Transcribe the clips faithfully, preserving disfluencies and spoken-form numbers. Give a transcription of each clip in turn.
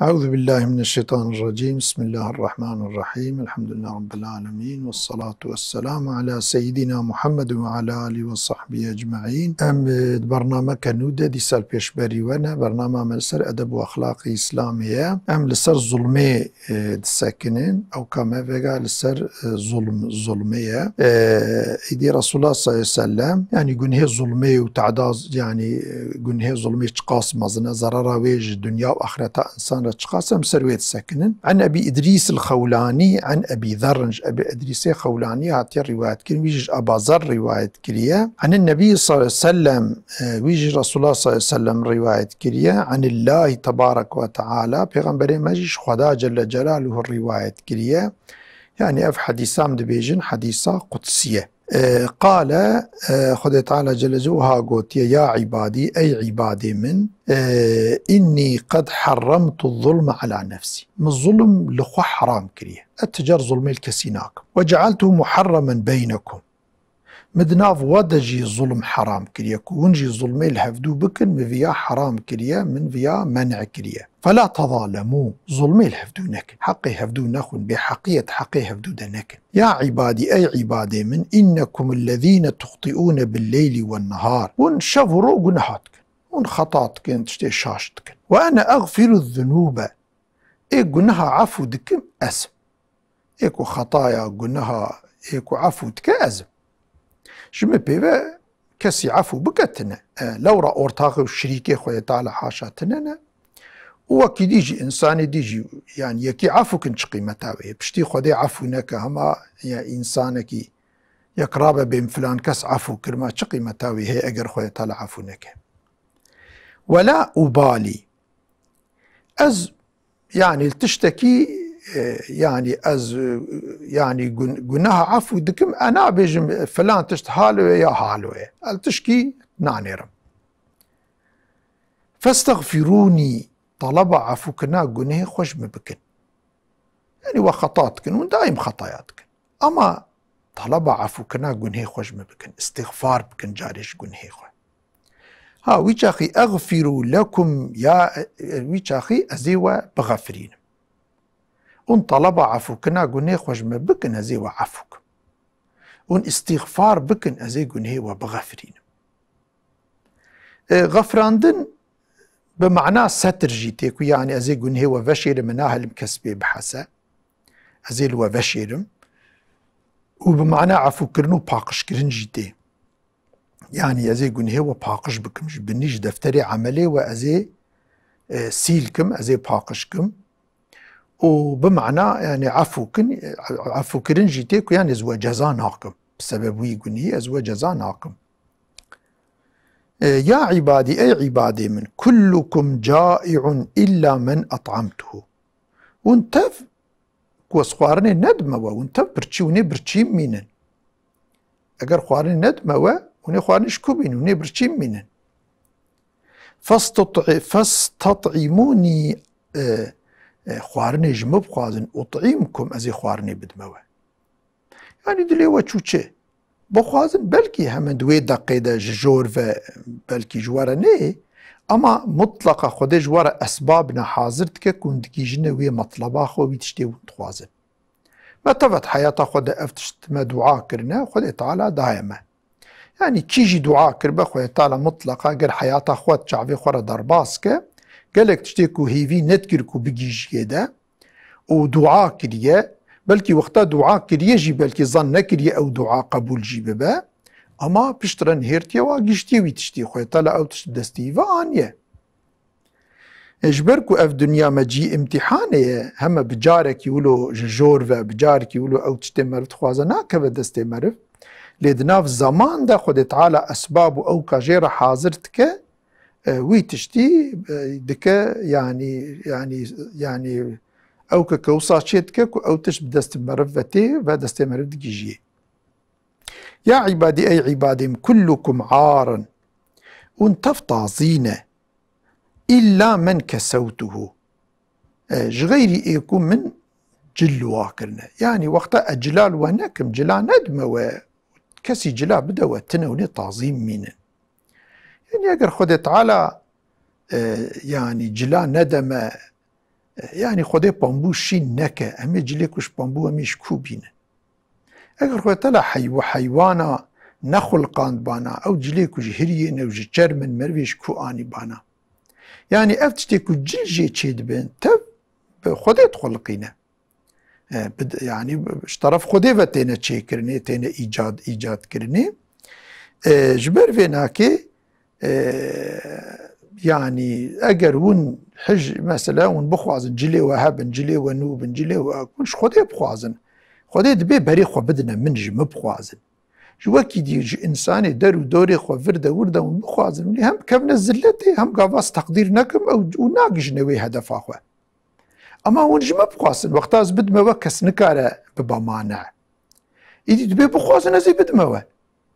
Euzu billahi mineşşeytanirracim. Bismillahirrahmanirrahim. Elhamdülillahi rabbil alemin. Vessalatu vesselamu ala seyyidina Muhammed ve ala alihi ve sahbihi ecmaîn. Em, e, di bernameke nû de dîsa li pêşberî we ne. Bernama me li ser edeb û exlaqê Îslamê ye. Em li ser zulmê, e, disekinin. Ew ka me vega li ser, e, zulm, zulmê ye. E, îdî Resulullah sallallahu aleyhi ve sellem, yani gunhê zulmê û te'da, yani, e, gunhê zulmê çiqas mezin e, zerara wê ji dinya û axireta insan re çiqas e, em ser wê disekinin. An Ebî Îdrîs el-Xewlanî, an Ebî Zerr, ji Ebî Îdrîsê Xewlanî hatiye rîwayet kirin, wî jî ji Eba Zerr rîwayet kiriye. An Nebî sallallahu aleyhi ve sellem, e, wî jî Resulullah sallallahu aleyhi ve sellem rîwayet kiriye. Anillâhi tebarek ve teala, Pêxemberê me jî ji Xweda Celle Celaluhu rîwayet kiriye. Yani ev hedîsa em dibêjin hedîsa qudsî ye. E, qale, e, Xwedê Teala Celle Celaluhu wiha gotiye, ya îbadî, ey îbadê min, e, innî qed herremtu zulme ala nefsî. Min zulm li xwe heram kiriye. Ez ti car zulmê li kesî nakim. Ve cealtuhu muharremen beynekum. Min di nav we de jî zulm heram kiriye ku hûn jî zulmê li hevdû bikin, min viya heram kiriye, min viya men'e kiriye. Fela tezalemû, zulmê li hevdû nekin. Heqê hevdû nexwin, bêheqiyet heqê hevdû de nekin. Ya îbadî, ey îbadê min, innekum ellezîne tuxtiûne billeyli wennehar. Hûn şev û roj guneha dikin. Hûn xeta dikin, tiştê şaş dikin. Ve ene exfiru zunûbe. Ê guneha efû dikim ez im. Ê ku xetaya guneha, ê ku efû dike ez im. Ji min pê ve kesî efû bike tine. E, lewra ortaxê û şirîkê Xwedê Teala haşa tine ne. Û wekî dî jî, însanê dî jî, yani yekî efû kin çi qîmeta wê ye. Piştî Xwedê efû neke hema, ya însanekî yek rabe bêm filan kes efû kir, ma çi qîmeta wê heye eger Xwedê Teala efû neke. Wela ubalî. Ez, yani, li tiştekî, e, yani, ez, e, yani, gun-, guneha efû dikim, e, nabêjim, e, filan tişt halo ye ya halo ye. Ez tişkî nanêrim. Festexfirûnî, taleba efûkirina gunehê xwe ji min bikin. Yani, we xeta dikin, hûn daîm xetaya dikin. Ama taleba efûkirina gunhê xwe ji min bikin, îstîxfar bikin carê ji gunhê xwe. Ha, wî çaxî exfîrû lekum ya, wî çaxî ez ê we bixefirînim. Hûn taleba efûkirina gunhê xwe ji min bikin, ez ê we efû kim. Hûn îstîxfar bikin, ez ê gunhê we bixefirînim. E, xefirandin bi mana setir jî tê ku, yani, ez ê gunhê we veşêrim, min nahelim kes pê bihese. Ez ê li we veşêrim. Û bi mana efûkirin û paqijkirin jî tê. Yani, ez ê gunhê we paqij bikim. Ji binî ji defterê emelê we ez ê, e, sîl kim, ez ê paqij kim. Û bi mana, yani, efûkin, efûkirin jî tê ku, yani, ez we ceza nakim. Bi sebeb wî gunî ez we ceza nakim. E, ya îbadî, ey îbadê min, kullukum cai'un illa men at'amtuhu. Hûn tev ku ez xwarinê nedime we, hûn tev birçî, hûn ê birçî mînin. Eger xwarinê nedime we, hûn ê xwarinê ji ku bînin, hûn ê birçî mînin. Festut'i-, festat'imûnî, e, e, xwarinê ji min bixwazin, ut'îmkum, ez ê xwarinê bidime we. Yanî dilê we çû çi? Bixwazin, belkî hemin di wê deqê de ji jor ve, belkî ji we re neyê, ama mutleqa Xwedê ji we re esbabine hazir dike ku hûn digihîjine wê metleba xwe, wî tiştê hûn dixwazin. Me tev di heyata xwe de ev tişt me dua kirine, Xwedê Teala daye me. Yanî kî jî dua kiribe, Xwedê Teala mutleqa ger heyata xwe di çavê xwe re derbas ke, gelek tiştê ku hêvî nedikir ku bigihîjiyê de û dua kiriye, belkî wexta dua kiriye jî belkî zan nekiriye ew dua qebûl jî bibe, ama piştre nihêrtiye wa gihîştiye wî tiştî, Xwedê Teala ew tişt bi destê wî ve aniye. E, ji ber ku ev dinya me cî îmtîhanê ye, heme bi carekî wilo ji jor ve, bi carekî wilo ew tiştê meriv dixwaze nakeve destê meriv. Lê di nav zeman de Xwedê Teala esbab û ewka jê re hazir dike, e, wî tiştî, e, dike, yanî, yanî, yanî ewke ke wisa çê dike ku ew tişt bi destê meriv ve tê ve destê meriv digihîjiyê. Ya îbadî, ey îbadê min, kullukum arin. Hûn tev tazî ne. Îlla men kesewtuhu. E, ji xeyrî ê ku min cil li wa kirine. Yanî wexta ez cila li we nekim, cila nedime we, kesî cila bide we, tine hûn ê tazî mînin. Yanî eger Xwedê Teala, e, yanî cila nede me, Yanî Xwedê pambû şîn neke, em ê cilê ku ji pambû em ê ji ku bînin? Eger Xwedê Teala heyw-, heywana nexulqandbana, ew cilê ku ji hiriyê ne û ji çerm in, merivê ji ku anîbana? Yanî ev tiştê ku cil jê çêdibin, tev bi Xwedê dixulqîne. E, bi, yanî ji teref Xwedê ve têne çêkirinê, têne îcad, îcadkirinê. E, ji ber vê nakê, e, yanî eger hûn hij, mesela hûn bixwazin cilê we hebin, cilê we nû bin, cilê we hûn ji Xwedê bixwazin. Xwedê dibê berê xwe bidine min, ji min bixwazin. Ji wekî dî ji însanê der û dorê xwe vir de wir de hûn bixwazin. Hûn ê hem bikevine zilletê, hem gava ez teqdîr nekim ew û nagihîjine wê hedefa xwe. Ema hûn ji me bixwazin, wexta ez bidime we kes nikare biba mane. Îdî dibê bixwazin ez ê bidime we.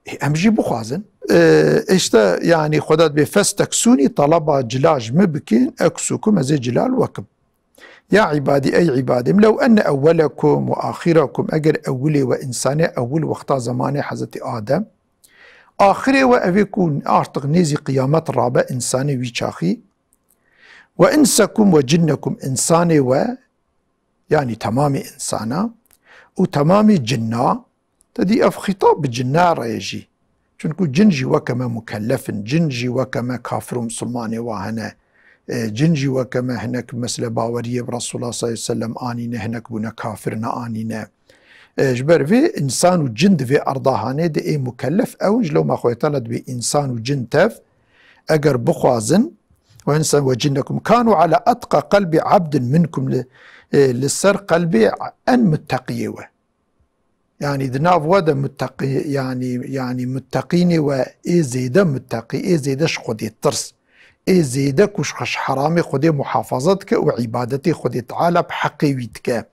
Ê, em jî bixwazin. Ê, işte, yanî Xweda dibê, "Festeksûnî", talaba cila ji min bikin, "eksukum", ez ê cila li we kim. Ya îbadî, ey îbadê min, "lew enne ewwelekum ve axirakum", eger ewilê we, însanê ewil wexta zemanê Hezretî Adem, axirê we, evê ku artık nêzî qiyamet rabe, însanê wî çaxî, "ve insekum ve cinnekum", însanê we, yanî temamê însana û temamê cinna, te dî ev xîtab bi cinna re ye jî. Çunku cin jî weke me mukellef in, cin jî weke me kafir û misilmanê wa hene. E, cin jî weke me hinek, mesela, baweriyê bi Resulullah sallallahu aleyhi ve sellem anîne, hinek bûne kafir neanîne. E, ji ber vê însan û cin di vê erda hanê de ê mukellef ew in, ji lewma Xwedê Teala dibê însan û cin tev, eger bixwazin, "ve insen ve cinnekum kanu ala etqa qelbi abdin minkum", li, e, li ser qelbê en mutteqiyê we. Yanî di nav we de mutteqî, yanî, yanî mutteqînê we ê zêde mutteqî, ê zêde ji Xwedê tirs, ê zêde ku ji xwe, ji heramê Xwedê muhafaza dike û îbadetê Xwedê Teala bi heqê wî dike.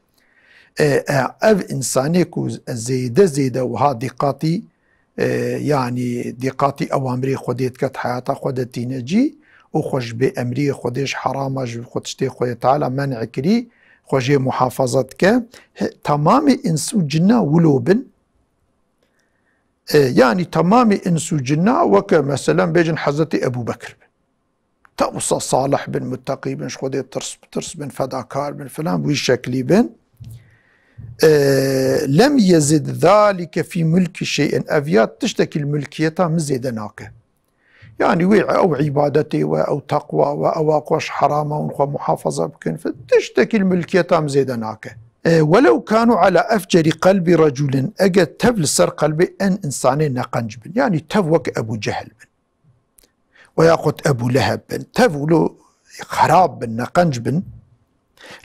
E, e, ev însanê ku zêde zêde wiha dîqatî, e, yanî dîqatî ewamirê Xwedê dike, di heyata xwe de tîne cî û xwe ji bêemriyê Xwedê, ji herama, ji xwe tiştê Xwedê Teala men'e kirî, xwe jê muhafaza dike. He, temamê îns û cinna wilo bin. E, yanî temamê îns û cinna weke, meselen, bêjin Hezretî Ebû Bekir bin. Te wisa salih bin, mutteqî bin, ji Xwedê tirs, tirs bin, fedakar bin filan, bi wî şeklî bin. E, lem yezid zalike fî mulkî şey'en. Ev ya tiştekî li mulkiyeta min zêde nake. Yanî wê ew îbadetê we, ew teqwa we, ewa xwe ji herama hûn xwe muhafaza bikin, fi-, tiştekî li mulkiyeta min zêde nake. E, welew kanu ala efceri qelbi reculin, eger tev li ser qelbê en însanê neqenc bin, yanî tev wek Ebû Cehil bin, veya xwe Ebû Leheb bin, tev wilo xerab bin, neqenc bin,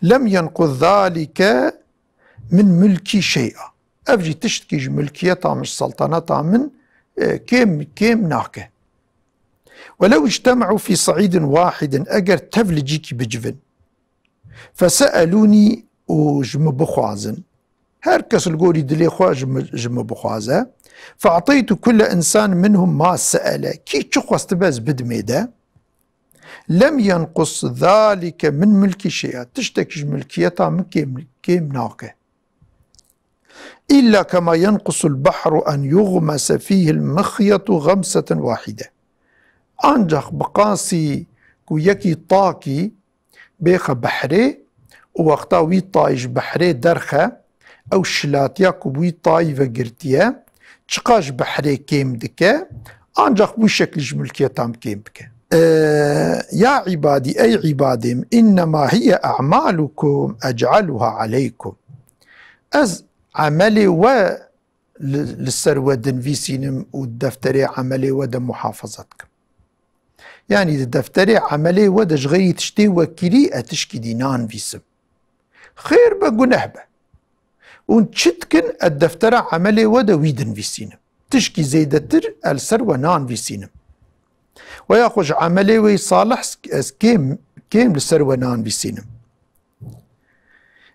lem yenqus zalike min mulkî şey'a. Ev jî tiştkî ji mulkiyeta min, ji seltaneta min, e, kêm, kêm nake. Welew ictema'û fî se'îdin wahidin, eger tev li cîkî bicivin, fese'elûnî, û ji min bixwazin, her kes li gorî dilê xwe ji min, ji min bixwaze, fe'teytu kulle însan minhum ma se'ele, kî çi xwestibe ez bidim ê de, lem yenqus zalike min mulkî şey'a, tiştek ji mulkiyeta min kêm, kêm nake. Îlla kema yenqusul behru en yuğmese fîhil mixyetu gamseten wahide. Ancak bi qasî ku yekî takî bêxe behrê û wexta wî tayî ji behrê derxe, ew şilatiya ku bi wî tayî ve girtiye, çiqas ji behrê kêm dike, ancak bi wî şeklî ji mulkiyeta min kêm bike. E, ya îbadî, ey îbadê min, innema hiye a'malukum ec'aluha aleykum. Ez emelê we li, li ser we dinivîsînim û defterê emelê we de muhafaza dikim. Yanî di defterê emelê we de ji xeyrî tiştê we kirî, ez tişkî dî nanivîsim. Xêr be, guneh be. Hûn çi dikin, ez deftera emelê we de wî dinivîsînim. Tişkî zêdetir ez li ser we nanivîsînim. Veya xwe ji emelê we salih ez kêm, kêm li ser we nanivîsînim.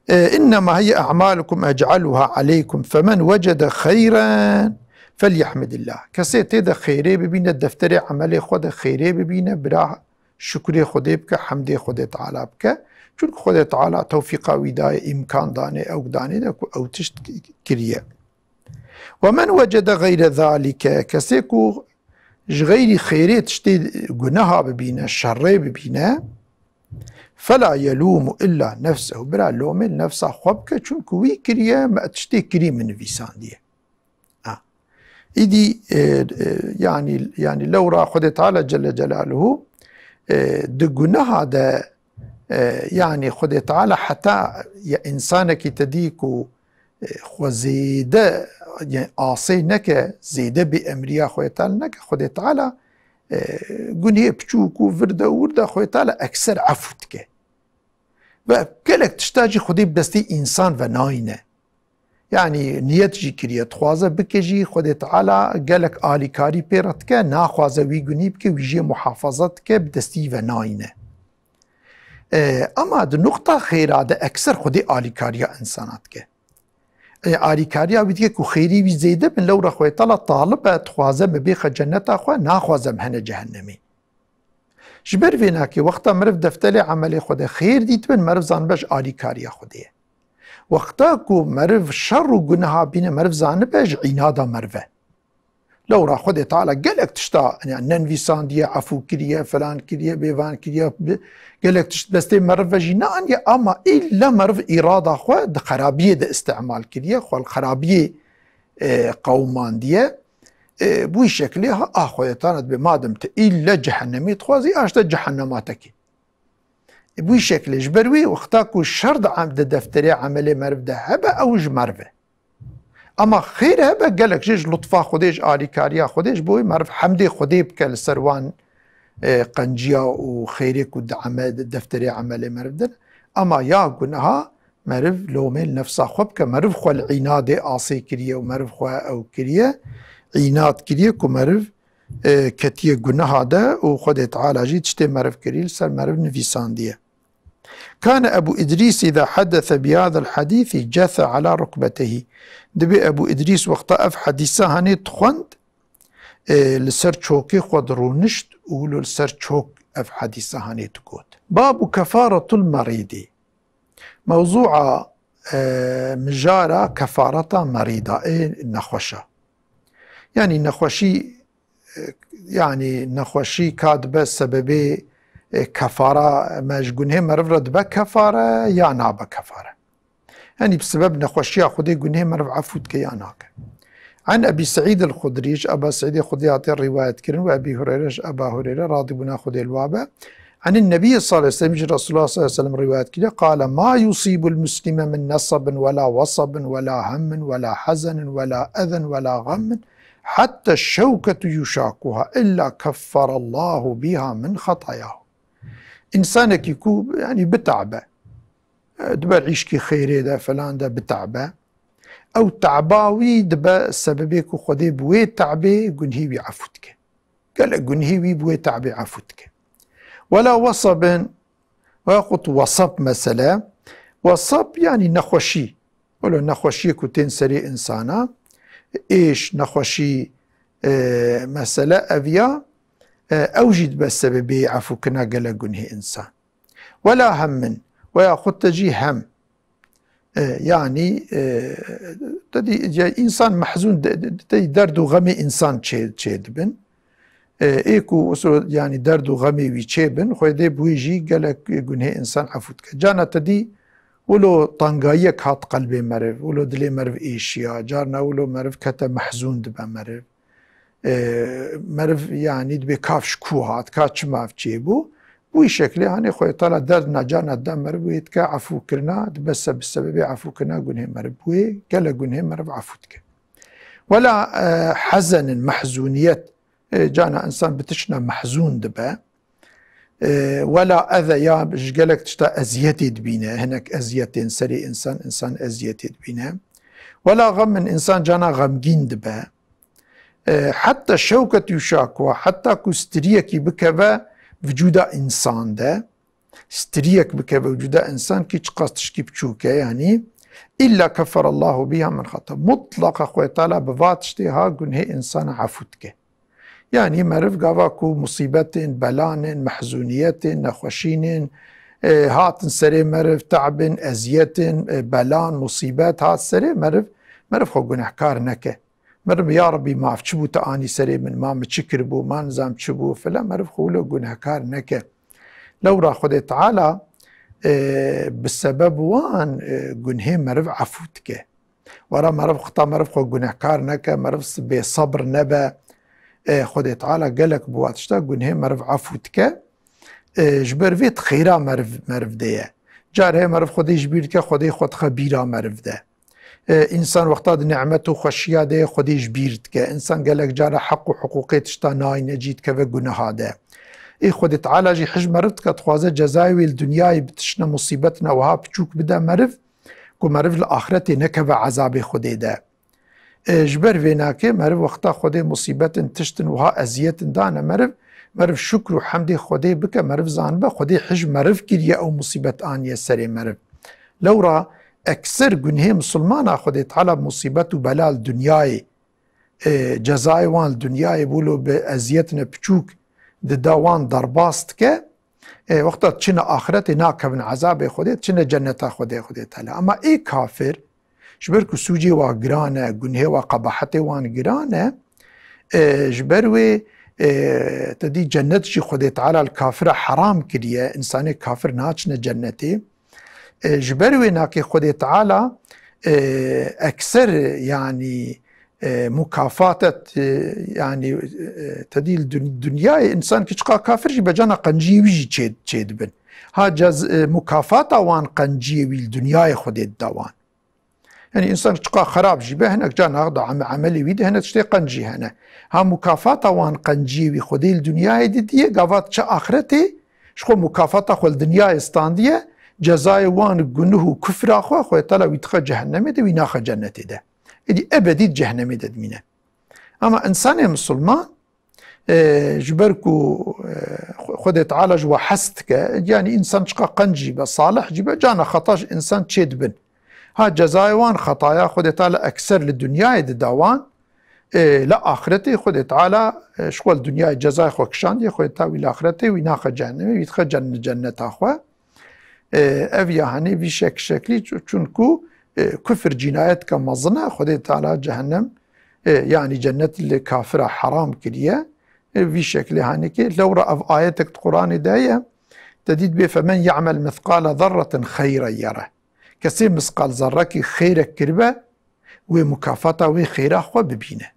E, innema hiye a'malukum ec'aluha aleykum, femen wecede xeyren felyahmidillah. Kesê tê de xêrê bibîne, defterê emelê xwe de xêrê bibîne, bira şukurê Xwedê bike, hemdê Xwedê Teala bike. Çunku Xwedê Teala tewfîqa wî daye, îmkan danê, ew danê de ku ew tişt kiriye. Ve men wecede xeyre zalike, kesê ku ji xeyrî xêrê tiştê guneha bibîne, şerrê bibîne, Fela yelûmu illa nefsehu. Bira lomê li nefsa xwe bike, çunku wî kiriye, me tiştê kirî min nivîsandiye. Ha. Îdî, e, e, yanî, yanî lewra Xwedê Teala Celle Celaluhu, e, di guneha de, e, yanî Xwedê Teala heta ya însanekî te dî ku, e, xwe zêde, yanî asê neke, zêde bêemriya Xwedê Teala neke, Xwedê Teala, e, gunehê piçûk û vir de û wir de Xwedê Teala ekser efû dike. Ve gelek tişta jî Xwedê bi destê însan ve nayîne. Yanî niyet jî kiriye, dixwaze bike jî, Xwedê Teala gelek alîkarî pê re dike, naxwaze wî gunî bike, wî jê muhafaza dike, bi destî ve nayîne. E, ama di nuqta xêra de ekser Xwedê alîkariya însana dike. E, alîkariya wî dike ku xêrî wî zêde bin, lewra Xwedê Teala talib e, dixwaze me bêxe cenneta xwe, naxwaze me hene cehennemê. Ji ber vê nakê, wexta meriv defterê emelê xwe de xêr dîtibin, meriv zanibe ji alîkariya Xwedê ye. Wexta ku meriv şer û guneha bîne, meriv zanibe ji înada meriv e. Lewra Xwedê Teala gelek tişta, yani, nenivîsandiye, efû kiriye, filan kiriye, bêvan kiriye, bi-, gelek tişt destê meriv ve jî neaniye, ama îlla meriv îrada xwe di xerabiyê de îstemal kiriye, xwe li xerabiyê, e, qewmandiye. E, bu şeklê ha, a Xwedê Teala dibê, madem te îlle cehennemê dixwazî, a işte cehennema te kê. E, bu şeklê ji ber wî wexta ku şer di em-, di defterê emelê meriv de hebe, ew ji meriv e. Ama xêr hebe, gelek jî ji lutfa Xwedê, ji alîkariya Xwedê, ji bo wî meriv hemdê Xwedê bike li ser wan, e, qenciya û xêrê ku di eme-, di defterê emelê meriv de. Ama ya guneha, meriv lomê li nefsa xwe bike, meriv xwe li înadê asê kiriye û meriv xwe ew kiriye, înad kiriye ku meriv, e, ketiye guneha de û Xwedê Teala jî tiştê meriv kirî li ser meriv nivîsandiye. Kane Ebu Îdrîs îza hedese bi hadel hadîsî cese ala rukbetehî. Dibê Ebu Îdrîs wexta ev hedîsa hanê dixwend, e, li ser çokê xwe dirûnişt û wilo li ser çok ev hedîsa hanê digot. Babu kefaretul merîdî. Mewzûa, e, mijara kefareta merîda ê nexweşa. Yanî nexweşî, e, yanî nexweşî ka dibe sebebê, e, kefara me ji gunhê meriv re dibe kefare ya nabe kefare? Yanî bi sebeb nexweşiya Xwedê gunhê meriv efû dike ya nake? An Ebî Seîd el-Xudrî, ji Eba Seîdê Xudrî hatiye rîwayet kirin û Ebî Hureyre ji Eba Hureyre, radîbûna Xwedê li wa be, An Nebî sallallahu aleyhi ve sellem, ji Resulullah sallallahu aleyhi ve sellem rîwayet kiriye, qale, ma yusîbul muslime min nesabin wela wasabin wela hemmin wela hezenin wela ezen wela gammin hatta şewketu yuşakuha illa keffarallahu biha min xatayahu. Însanekî ku, yanî, bitabe, e, di ber îşkî xêrê de, filan de bitabe, ew taba wî dibe sebebê ku Xwedê bi wê tabê gunhî wî efû dike. Gelek gunhî wî bi wê tabê efû dike. Wela wasabin, veya xut wasab mesele. Wasab, yanî nexweşî. Welo nexweşiyê ku tên serê însana, êş, nexweşî, e, mesele ev ya, e, ew jî dibe sebebê efûkirina gelek gunhê însan. Wela hemmin, veya xut te jî hem. E, yanî, e, te dî, ya însan mehzûn de, de, de, derd û xemê însan çê, çê dibin. E, ê ku usul, yanî derd û xemê wî çê bin, Xwedê bi wî jî gelek gunhê însan efû dike. Cana te dî, wilo tangayiyek hat qelbê meriv, wilo dilê meriv êşiya, carna wilo meriv kete mehzûn dibe meriv. E, meriv, yanî, dibê ka ev ji ku hat, ka çima ev çêbû. Bi wî şeklê hanê Xwedê Teala derd na carna da meriv wê dike efûkirina, dibe se-, bi sebebê efûkirina gunhê meriv wê, gelek gunhê meriv efû dike. Wela, e, hezenin, mehzûniyet, e, cana însan bi tiştna mehzûn dibe. E, wela eze, ya ji gelek tişta eziyetê dibîne, hinek eziyetên serê însan, însan eziyetê dibîne. Wela xemin, însan cana xemgîn dibe. E, hetta şewket yuşakwa, hetta ku striyekî bikeve vücuda însan de, striyek bikeve vücuda însan ki çiqas tişkî biçûk e, yanî, illa kefferallahu biha min xata. Mutlaqa Xwedê Teala bi va tiştê ha gunhê însana efû dike. Yanî meriv gava ku musîbetên, belanên, mehzûniyetên, nexweşînên, e, hatin serê meriv, te'bin, eziyetên, e, belan, musîbet hat serê meriv, meriv xwe gunehkar neke. Meriv, ya Rebî, maf çi bû te anî serê min, ma min çi kiribû, ma nizam çi bû, filan, meriv xwe wilo gunehkar neke. Lewra Xwedê Teala, e, bi sebeb wan, e, gunhê meriv efû dike. Wera meriv xita meriv xwe gunehkar neke, meriv s-, bêsebr nebe. E, Xwedê Teala gelek bi wa tişta gunhê meriv efû dike. E, ji ber vê di xêra meriv, meriv de ye. Car heye meriv Xwedê ji bîr dike, Xwedê xwe dixe bîra meriv de. E, însan wexta di nîmet û xweşiya de ye, Xwedê ji bîr dike. Însan gelek cara heq û hiqûqê tişta nayîne cî, dikeve guneha de. Ê Xwedê Teala jî hij meriv dike, dixwaze cezayê wê li dinyayê bi tiştine musîbetina wiha piçûk bide meriv, ku meriv li axretê nekeve ezabê Xwedê de. E, ji ber vê nakê meriv wexta Xwedê musîbetin tiştin wiha eziyetin dane meriv, meriv şukr û hemdê Xwedê bike, meriv zanibe Xwedê hij meriv kiriye ew musîbet aniye serê meriv. Lewra ekser gunhê misilmana Xwedê Teala musîbet û bela li dinyayê, e, cezayê wan li dinyayê bûlo bi eziyetine piçûk dida wan derbas dike. E, wexta çine axretê nakevin ezabê Xwedê, çine cenneta Xwedê, Xwedê Teala. Ama ê kafir, ji ber ku sûcê wa giran e, gunhê wa, qebahetê wan giran e, e, ji ber wê, e, te dî cennet jî Xwedê Teala li kafira heram kiriye, însanê kafir naçine cennetê. E, ji ber wê nakê Xwedê Teala, e, ekser, yanî, e, mukafata, e, yanî, e, te dî li dun-, dinyayê însan ki çiqa kafir jî be cana qenciyê wî jî çê, çê dibin. Ha cez-, e, mukafata wan qenciyê wî li dinyayê Xwedê dida wan. Yanî însan çiqa xerab jî be, hinek cana da ame-, emelê wî de hinek tiştê qenc jî hene. Ha mukafata wan qenciyê wî Xwedê li dinyayê didiye, gava diçe axretê, ji xwe mukafata xwe li dinyayê standiye, cezayê wan gunuh û kufra xwe, Xwedê Teala wî dixe cehennemê de, wî naxe cennetê de. Êdî ebedî di cehennemê de dimîne. Ama însanê misilman, e, ji ber ku, e, Xwe-, Xwedê Teala ji we hez dike, yanî însan çiqa qenc jî be, salih jî be, cana xeta ji însan çê dibin. Ha cezayê wan xetaya Xwedê Teala ekser li dinyayê dida wan, e, li axretê Xwedê Teala, e, ji xwe li dinyayê cezayê xwe kişandiye, Xwedê Teala wî li axretê wî naxe cehennemê, wî dixe cen-, cenneta xwe. E, ev ya henê vî şek-, şeklî çu-, çunku, e, kufir cînayetka mezin e, Xwedê Teala cehennem, e, yanî cennet li kafira heram kiriye. E, vî şeklê henekê. Lewra ev ayetek di Quranê de ye. Te dît bê, "Femen ya'mel mithqala zerretin xeyren yere." Kesê misqal zerrekî xêrek kiribe, wê mukafata wê xêra xwe bibîne.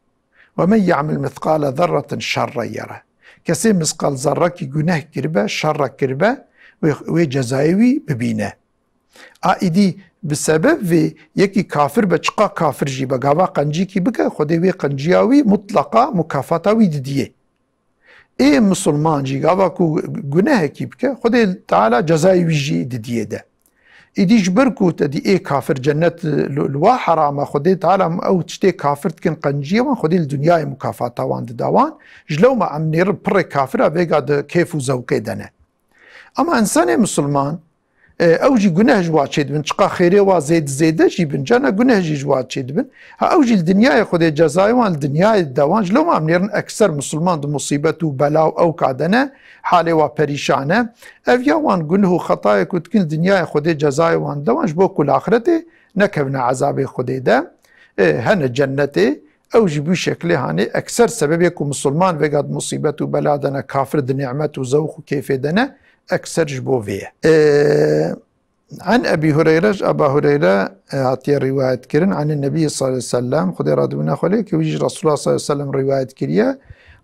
"Ve men ya'mel mithqala zerretin şerren yere." Kesê misqal zerrekî guneh kiribe, şerrek kiribe, wê, wê cezayê wî bibîne. A îdî bi sebeb vê yekî kafir be, çiqa kafir jî be, gava qencîkî bike, Xwedê wê qenciya wî mutlaqa mukafata wî didiyê. Ê misilman jî gava ku gunehekî bike, Xwedê Teala cezayê wî jî didiyê de. Îdî ji ber ku te dî ê kafir cennet li, li wa heram e, Xwedê Teala ew tiştê kafir dikin qenciyê wan, Xwedê li dinyayê mukafata wan dida wan. Ji lewma em nêrin pirê kafira vêga di kêf û zewqê de ne. Ama însanê misilman, e, ew jî guneh ji wa çêdibin, çiqa xêrê wa zêd-, zêde jî bin, cana guneh jî ji wa çêdibin. Ha ew jî li dinyayê Xwedê cezayê wan li dinyayê dide wan, ji lewma em nêrin ekser misilman di musîbet û bela û ewka de ne, halê wa perîşan e. Ev ya wan guneh û xetayê ku dikin li dinyayê Xwedê cezayê wan dide wan, ji bo ku li axretê nekevine ezabê Xwedê de, e, hene cennetê, Ew jî bi wî şeklê hanê ekser sebebê ku misilman vêga di musîbet û bela de ne, kafir di nîmet û zewq û kêfê de ne, ekser ji bo vê ye. Ee, An Ebî Hureyre, ji Eba Hureyre, e, hatiye rîwayet kirin, An Nebî sallallahu aleyhi ve sellem, Xwedê radibûne xwe lê, ke wî jî Resulullah sallallahu aleyhi ve sellem rîwayet kiriye,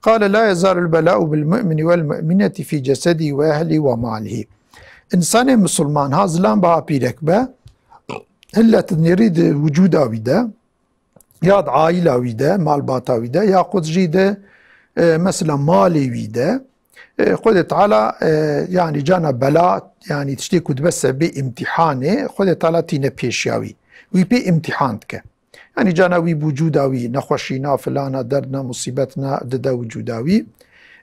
Qale, "La yezalul bela'u bil mu'mini vel mu'mineti fi cesedî ve ehlî ve malî." Însanê misilman ha zilam biha pîrek be, hillet nêrî di wicûda wî de, ya di aîla wî de, malbata wî de, yaxud jî di, e, mesela malê wî de, e, Xwedê Teala, e, yanî cana bela, yanî tiştê ku dibe sebebê îmtîhanê, Xwedê Teala tîne pêşiya wî. Wî pê îmtîhan dike. Yanî cana wî bi wicûda wî, nexweşîna, filana, derdna, musîbetna dide wicûda wî.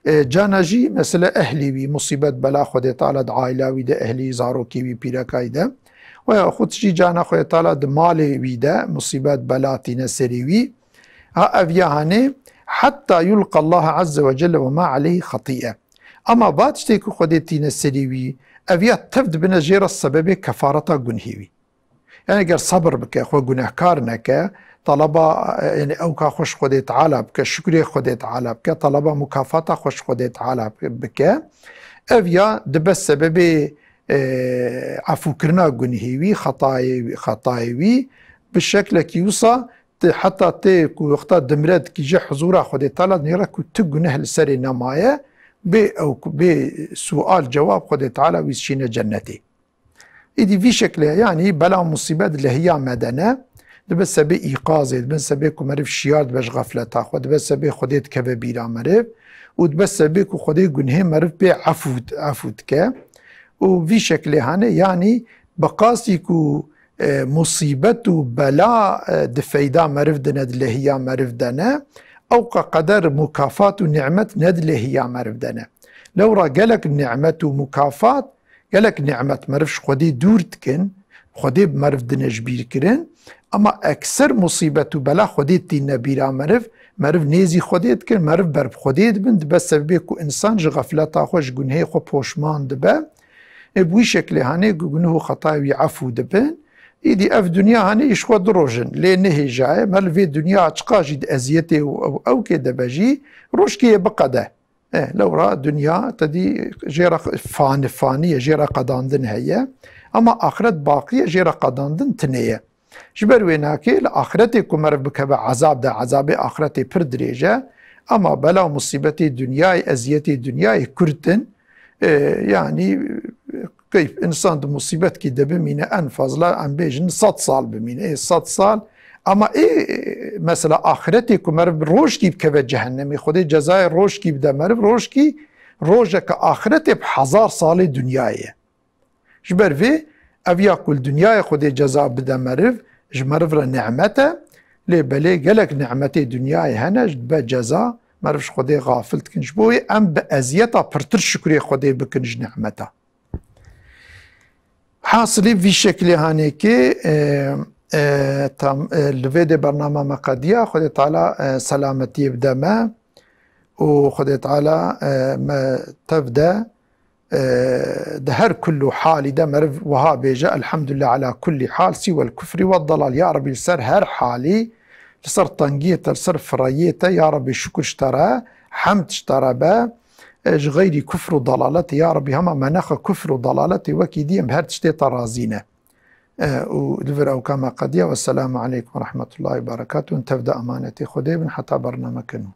E, cana jî mesela ehlî wî, musîbet, bela Xwedê Teala di aîla wî de, ehlî, zarokê wî, pîreka wî de. Weya xut jî cana Xwedê Teala di malê wî de musîbet, bela tîne serê wî. Ha ev ya hanê, "Hetta yulqa Allah azze ve celle ve ma aleyhi hatiye." Ama va tiştê ku Xwedê tîne serê wî, ev ya tev dibine jê re sebebê kefareta gunhê wî. Yani eger sabir bike, xwe gunehkar neke, talaba, e, yani ewka xwe ji Xwedê Teala bike, şukrê Xwedê Teala bike, talaba mukafata xwe ji Xwedê Teala bike, ev ya dibe sebebê e, efûkirina gunhê wî, xetayê, xetayê wî, bi şeklekî wisa, tu heta tê ku wexta dimre dikîje huzûra Xwedê Teala, nêre ku tu guneh li serê nemaye, bê ew ku, bê sual cewab Xwedê Teala wî şîne cennetê. Îdî vî şeklê, yanî bela musîbet lehiya me de ne. Dibe sebê îqazê, dibe sebê ku meriv şiyar dibe ji xefleta xwe, dibe sebê Xwedê dikeve bîra meriv û dibe sebê ku Xwedê gunhê meriv pê efû, efû dike. Û vî şeklê hane, yanî bi qasî ku, e, musîbet û bela, e, di feyda meriv de ne, di lehiya meriv de ne, ewqa qeder mukafat û nimet ne di lehiya meriv de ne. Lewra gelek nimet û mukafat, gelek nimet meriv ji Xwedê dûr dikin, Xwedê bi meriv dine ji bîr kirin, ama ekser musîbet û bela Xwedê tîne bîra meriv, meriv nêzî Xwedê dikin, meriv ber bi Xwedê dibin, dibe sebebê ku însan ji xefleta xwe, ji gunhê xwe poşman dibe. Ê bi wî şeklê hanê gu-, gunuh û xetayê wî efû dibin. Îdî ev dinya hanê îş xwe du roj in. Lê nihêjaye, me li vê dinya çiqa jî di eziyetê û ew, ewkê de be jî, rojkê yê biqede. E, lewra dinya te dî jê re fan-, fanî ye, jê re qedandin heye. Ama axiret baqî ye, jê re qedandin tune ye. Ji ber wê nakê li axiretê ku meriv bikeve ezab de, ezabê axiretê pir dirêj e. Ama bela û musîbetê dinyayê, eziyetê dinyayê kurt in. E, yanî, keyf, însan di musîbetkî de bimîne, en fazla em bêjin sed sal bimîne. Ê, sed sal. Ama ê, mesela axiretê ku meriv rojkî bikeve cehennemê, Xwedê cezayê rojkî bide meriv, rojkî, rojeke axiretê bi hezar salê dinyayê ye. Ji ber vê, ev ya ku li dinyayê Xwedê ceza bide meriv, ji meriv re nimet e, lê belê gelek nimetê dinyayê hene, ji be ceza, meriv ji Xwedê xafil dikin. Ji bo wê em bi eziyeta pirtir şukrê Xwedê bikin ji nimeta. Hasilî vî şeklê hanê ki, e, e, tam, e, li vê de bernama me qediya, Xwedê Teala, e, selametiyê bide me û Xwedê Teala, e, me tev de, e, di her kullu halî de meriv wiha bêje, Elhamdulillah ala kulli hal, siwel kufri ve dalal. Ya Rebî, li ser her halî, li ser tengiyê te, li ser fireyê te, ya Rebî, şukir ji te re, hemd ji te re be, e, ji xeyrî kufr û dalaletê, ya Rebî, hema me nexe kufr û dalaletê, wekî dî em her tiştê te razî ne. E, û li vir ewka me qediya. Wesselamu aleykum ve rahmetullahi ve berekatuhu. Hûn tev de emanetê Xwedê bin heta bernameke nû.